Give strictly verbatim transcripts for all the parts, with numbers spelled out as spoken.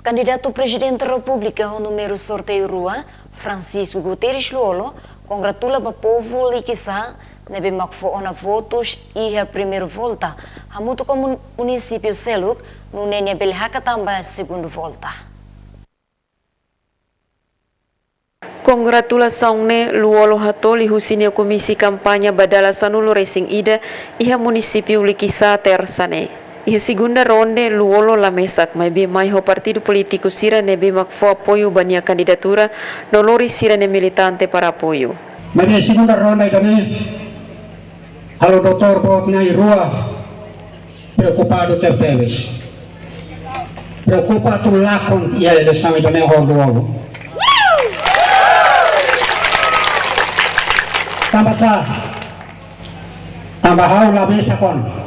Kandidatu Prezidente Repúblika ho númeru sorteiu rua, Francisco Guterres Lú-Olo, kongratula ba povu Likisá ne'ebé mak fó ona votus iha primeiru volta, hamutuk ho mun-, munisípiu seluk, nune'e nia bele hakat tan ba segundu volta. Kongratulasaun ne'e Lú-Olo hato'o liuhusi nia komísiu kampaña ba dala sanulu-resin-ida iha munisípiu Likisá, Tersa ne'e. Iha segunda ronde, Lú-Olo la mesak, maibé mai ho partidu polítiku sira ne'ebé mak fó apoiu ba nia kandidatura, no lori sira-nia militante para apoiu. Maibé segunda ronde ida-ne'e, halo doutór boot na'in rua preokupadu tebetebes. Preokupa atu lakon iha eleisaun ida-ne'e ho Lú-Olo. Tanba sá, tanba ha'u la mesak ona.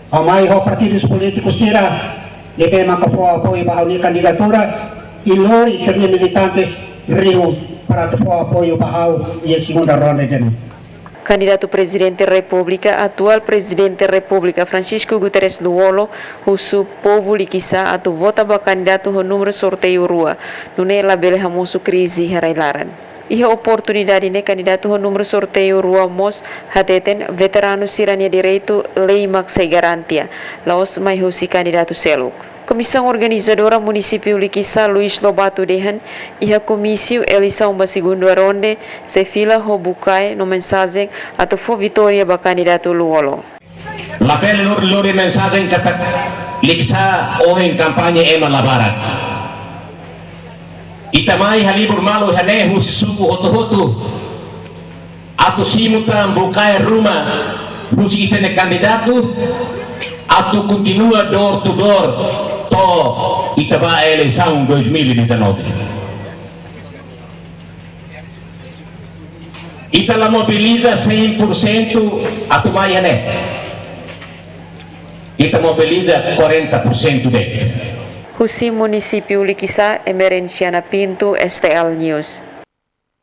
Ha'u mai ho partidus polítiku sira ne'ebé maka fó apoiu ba ha'u-nia kandidatura, i lori sira-nia militantes rihun para atu fó apoiu ba ha'u iha segunda ronde ida-ne'e. Kandidatu Prezidente Repúblika, atuál Prezidente Repúblika Francisco Guterres Lú-Olo husu povu Likisá atu vota ba kandidatu ho númeru sorteiu rua, nune'e labele hamosu krize iha rai-laran. Iha oportunidade ne'e kandidatu ho númeru sorteiu rua mós hateten veteranu sira-nia direitu lei mak sei garantia, la'ós mai husi kandidatu seluk. Komisaun organizadora munisípiu Likisá, Luis Lobato dehan, iha komísiu eleisaun ba segunda ronde sei fila ho bukae no mensajen atu fó vitória ba kandidatu Lú-Olo. Labele lori, lori mensajen katak Likisá ohin kampaña ema la barak. Ita mai halibur malu iha ne'e husi suku hotu-hotu. Atu simu tan bukae ruma husi ita-nia kandidatu, atu kontinua door to door to'o ita bá eleisaun dois mil e dezanove. Ita la mobiliza cem por cento atu mai iha ne'e. Ita mobiliza quarenta por cento de'it. Husi munisípiu Likisá, Emerenciana Pinto, S T L News.